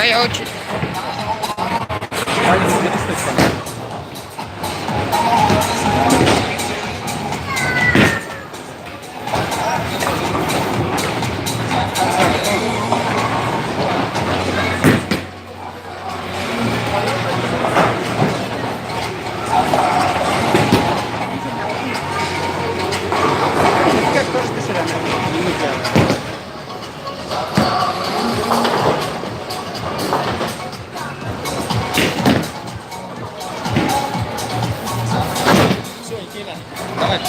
Твоя очередь. Палец где-то стоит. Как тоже пешеремя? Все, Никита. Давай,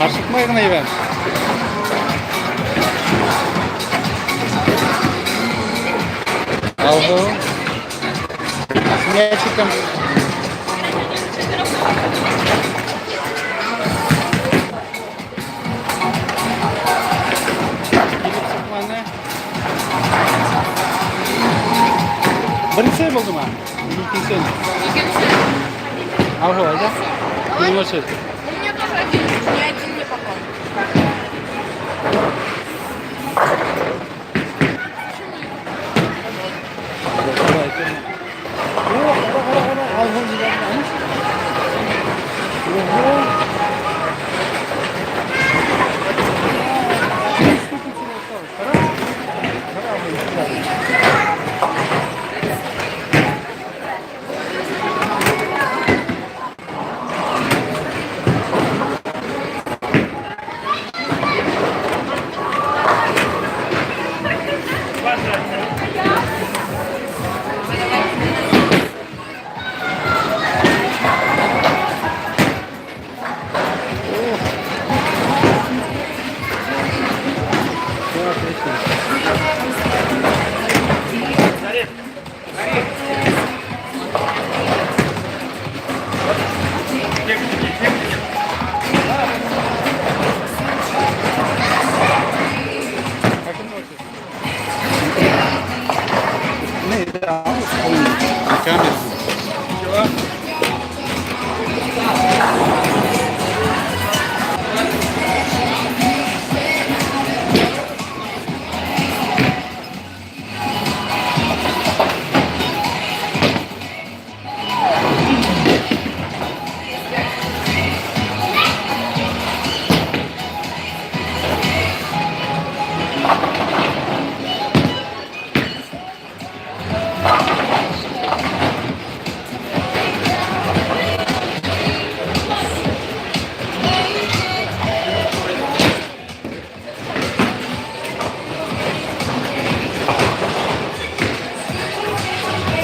Ашыҡмай ғына ебәр. Алло. С мячиком. Килеп сыҡманы. Беренсе булдымы? Икенсе. Икенсе. Алло, да? Минең очередь. У меня тоже один, ни один не попал. Давай, О, ҡара, ҡара, ҡара, алғы ебәрҙе. Ого! Шесть штук у тебя осталось. Ҡара? Ҡара, алғы ебәрҙе. Все, отлично. Как он носит? Не, да, он на камеру. Чего?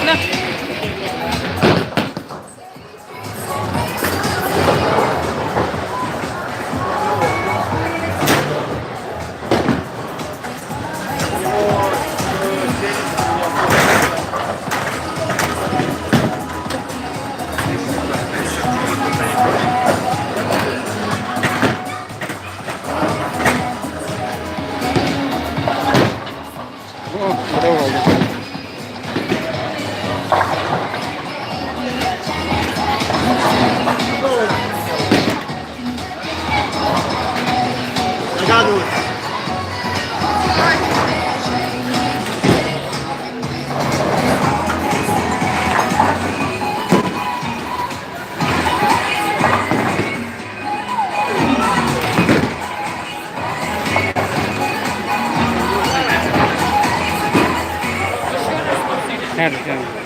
На. О, берәү алды. Хәҙер, хәҙер.